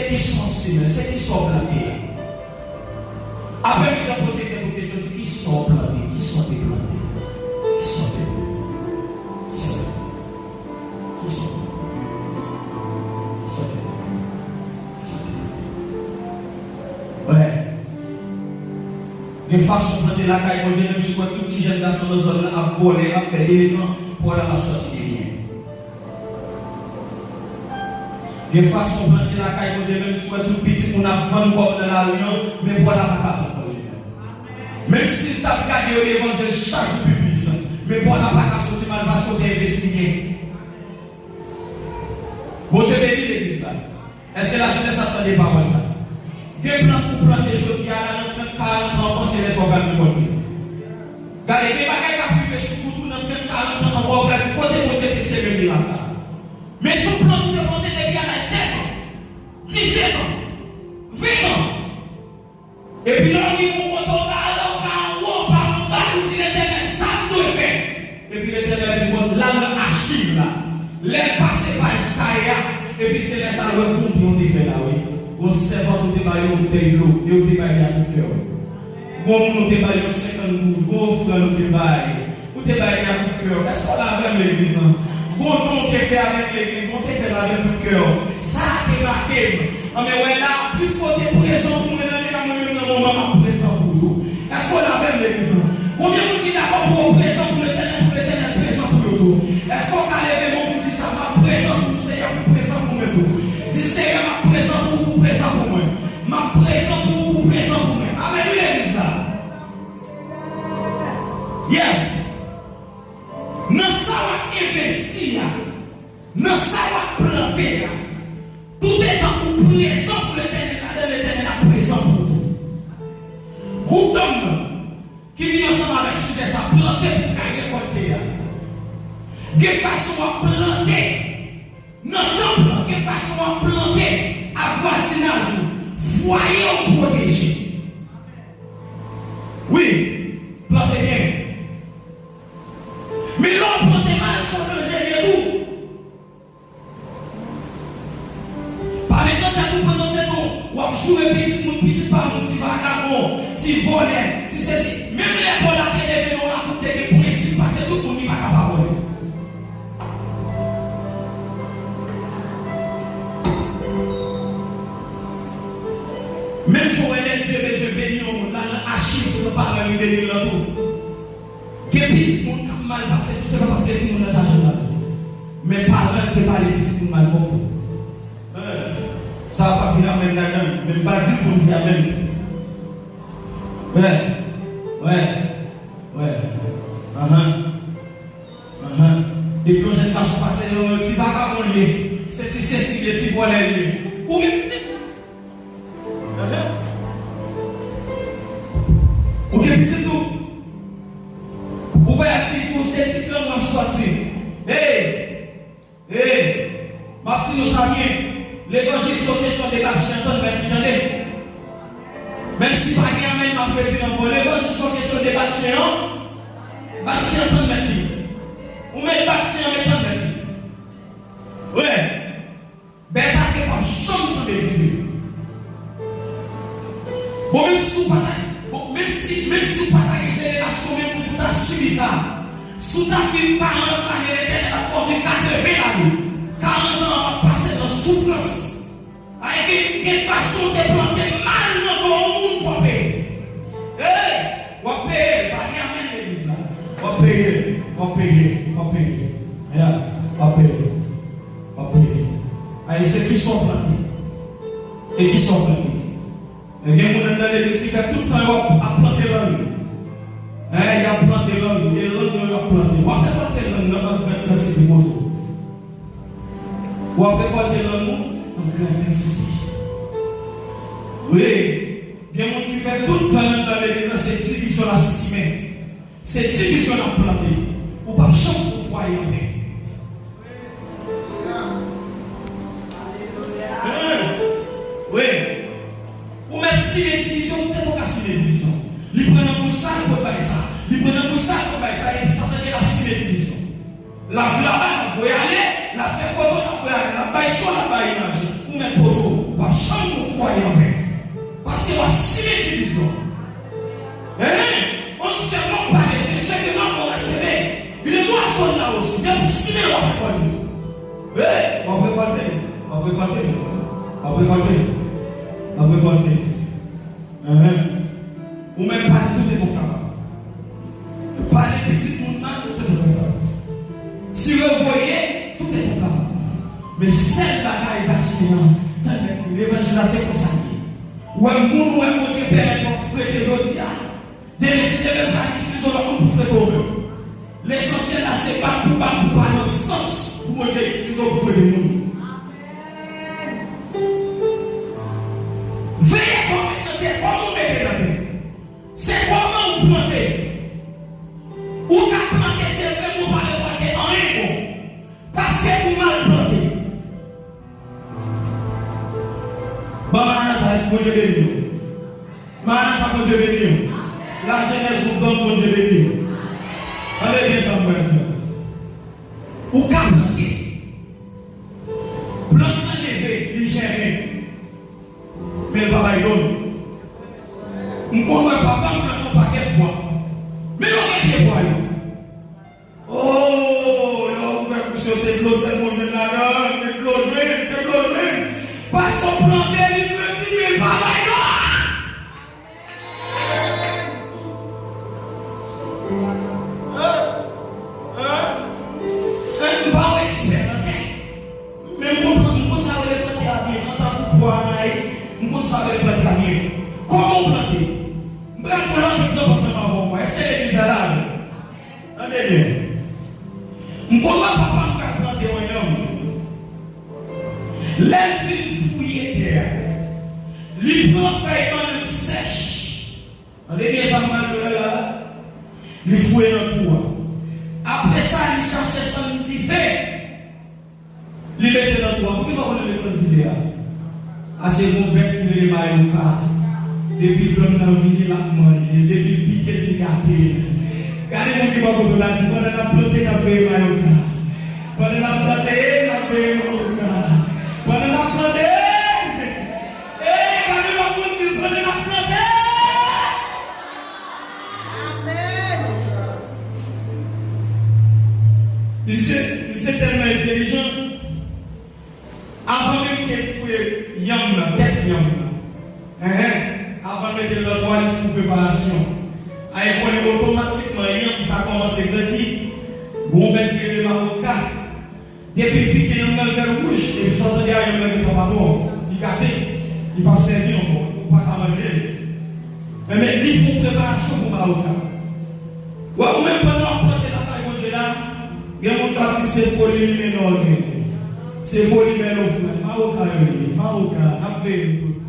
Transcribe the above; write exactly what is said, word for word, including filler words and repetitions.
Kisa w simen? Se kisa w plante a? Apre midi an, poze tèt ou kesyon, di, kisa w plante? Kisa w te plante? Kisa w te plante? Kisa w te plante? Kisa w plante? Kisa w plante? Kisa w plante? Wè. Gen fason w plante lakay Bondye, menm si w wè tout ti jèn gason nan zòn nan ap vòlè, ap fè delenkan, pwòl la p ap sòti de byen. Gen fason w plante lakay Bondye, menm si w wè tout pitit moun ap vann kòb nan lari an, men pwòl la pa ka vann kòb li menm. Menm si l t ap gade yo levanjil chak jou pi plis, men pwòl la pa ka soti mal paske w te envesti byen. Bondye beni legliz la. Èske lajenès ap tande pawòl sa? Gen plant ou plante jodi a la, nan trant, karant an ankò, se lè sa w pral rekòlte. Gade, gen bagay k ap rive sou wout ou nan trant, karant an ankò, w pral di, kote Bondye te sere mirak sa? Men se yon plant ou te plante depi a laj sèz an, disèt an, ven an. Epi lè w rive yon kote w pa alè, w pa anwo, w pa anba, ou di Letènèl, sa m dwe fè? Epi Letènèl di, bon, l al nan achiv la. Lè l pase paj kay a, epi se lè sa l wè konbyen w te fè la, wi. Gon sèvant ou te ba yon boutèy dlo, e ou te ba li ak tout kè w. Gon moun ou te ba yon senkant goud, gon ofrann ou te bay. Ou te bay li ak tout kè w. Èske w la avè m, legliz lan? Gon don w te fè avèk legliz lan, ou te fè l avèk tout kè w. Sa a te make m. Anben, wè la, plis ke w te prezan pou mwen nan li a, mwen menm nan moman m ap prezan pou ou tou. Èske w la avè m, legliz lan? Konbyen moun ki dakò pou yo prezan pou Letènèl, pou Letènèl prezan pou yo tou? Èske w ka leve men w pou di sa, m ap prezan pou ou, Seyè, pou prezan pou mwen tou? Di, Seyè, m ap prezan pou ou, pou prezan pou mwen. M ap prezan pou ou, pou prezan pou mwen. Amèn, wi, legliz la. Yes. Nan sa w ap envesti a, nan sa w ap plante a, toutetan ou prezan pou Letènèl ladan, Letènèl ap prezan pou ou tou. Gwoup dam nan ki vin ansanm avèk sijè sa, plante pou w ka rekòlte a. Gen fason w ap plante nan tanp lan, gen fason w ap plante ak vwazinaj ou, fwaye w pwoteje. Wi, plante byen. Men lè w plante mal, se yon danje li ye tou. Pa met nan tèt ou pandan se tan w ap joure pitit moun, pitit pa moun, ti vagabon, ti vòlè, ti sesi. Menm lè Pòl la te leve nan lakou, te gen prensip pase tout moun, li pa ka pa vòlè. Menm jan w wè lè Dye bezwen beni yon moun, l al nan achiv pou paran li beni l lan tou. Gen pitit moun k ap mal pase tou, se pa paske timoun nan ta jwe mal. Men paran l te pale pitit moun mal bòkò. Hein, sa a p ap gen amèn ladan l, men m pa di l pou l di amèn. Wè, wè, wè. Anhan. Anhan. Depi yon jèn gason pase nan yon ti vagabon li ye, se ti sesi li ye, ti vòlè li ye. Ou gen pitit? Anhan. Ou gen pitit tou? Ou wè figi w se ti gang w ap sòti. Hey! Hey! M ap di nou sa byen. Levanjil se yon kesyon de bat chen, tann mèt li, tande. Menm si pa gen amèn, m ap redi l ankò. Levanjil se yon kesyon de bat chen an. Bat chen an, tann mèt li. Ou mèt bat chen an, men tann mèt li. Wi. Bèt ake p ap janm janbe dife. Bon, menm si w pa ta, bon, menm si, menm si w pa ta gen jenerasyon menm pou w ta sibi sa, si w ta viv karant ane, Letènèl ap fè w viv katreven ane. Karant an w ap pase nan soufrans. Ay, gen, gen fason w te plante mal nan do yon moun, fò w peye. Hey! W ap peye, pa gen amèn legliz la. W ap peye, w ap peye, w ap peye. Yeah, w ap peye, w ap peye. Ay, se kisa w plante. E kisa w plante. E gen moun anndan legliz ki fè tout tan yo ap, ap plante lang. Hein, y ap plante lang, e lang yo y ap plante. W ap rekòlte lang nan an gran kantite, poze w. W ap rekòlte lang ou an gran kantite. Wi, gen moun ki fè tout tan anndan legliz la, se divizyon l ap simen. Se divizyon l ap plante. Ou p ap janm gon fwaye anpè. Hein? Wi. Ou mèt simen divizyon, ou tèt ou ka simen divizyon. Li pran nan bouch sa, li pral bay sa. Li pran nan bouch sa, li pral bay sa. Epi Satan gen l ap simen divizyon. L ap graba, l ap voye ale, l ap fè foto, l ap voye ale, l ap bay son, l ap bay imaj. Ou mèt poze w, w p ap janm gon fwaye anpè. Paske w ap simen ti vizyon. Hein? On sèl lòm pale, se sèl ke lòm gon reseve. Li dwa zòn la osi, depi w simen, w ap rekòlte. Hey, w ap rekòlte, w ap rekòlte, w ap rekòlte, w ap rekòlte. Hein? Ou menm pale tout etan w kapab. Pale pitit moun nan tout etan w kapab. Tire voye tout etan w kapab. Men sèl bagay Bachye an, tann nèg li, levanjil la se konsa li ye. Ou wè moun ou wè Bondye pèmèt w ap frete jodi a, demen si Dye vle pa itilize w lòt moun pou frete w menm. Lesansyèl la se bat pou bat pou pa nan sans pou Bondye itilize w pou frete moun. Veye sa w mete nan tè, kòman w mete nan tè. Se kòman w plante. Ou ka plante, se vre, men w pa rekòlte anyen bon. Paske ou mal plante. Bon, Maranata, èske Bondye beni nou? Maranata, Bondye beni nou. Lajenès, ou donn, Bondye beni nou. Tande byen sa m pral di. Ou ka plante. Plant lan leve, li jèmen. Men l pa bay dlo. M konn wè papa m plante yon pakèt bwa. Men yo gen pye bwa yo. Oh, lè w ouvè kous yo, se dlo sèlman w jwenn ladan l. Men dlo jwenn, se dlo jwenn. Paske w plante, li grandi, men l pa bay dlo. M pa yon ekspè nan tè. Men m konn, m konn sa rele plante a byen. Antankou pwa Anayit, m konn sa rele plante a byen. Kòman w plante? M pral pran lòt egzanp ansanm avè w. Èske legliz la la avè m? Tande byen. M konn wè papa m ka plante yon yanm. Lè l fin fouye tè a, li pran fèy bannann sèch. Tande byen sa m pral di w la la. Li fouye nan twou a. Apre sa, li chache sann dife. Li mete nan twou a. Poukisa w konn yo met sann dife a? A se gon bèt ki rele mayoka. Depi blann nan vini, l ap manje l. Depi l pike l, li gate l. Gade moun ki bò kote w la, di, pandan n ap plante, n ap veye mayoka. Pandan n ap plante, n ap veye mayoka. Pandan n ap plante, Ey, gade lòt moun di l, pandan n ap plante. Amèn. Misye, misye tèlman entèlijan. Avan menm ke l fouye yanm nan, tèt yanm nan. Enhen. Avan l mete l nan twou a, li fin preparasyon. A, e konnen otomatikman yanm sa kòmanse grandi. Gon bèt ki rele mawoka. Depi l pike, yanm nan vè wouj, epi sa w tande a, yanm nan gentan pa bon ankò. Li gate, li p ap sèvi ankò, ou pa ka manje l. Enben, li fè yon preparasyon pou mawoka. Wè, ou menm, pandan w ap plante lakay Bondye la, gen moun k ap di se foli limenò w gen. Se foli bèl ofrann. Mawoka yo ye, mawoka, n ap veye nou tout.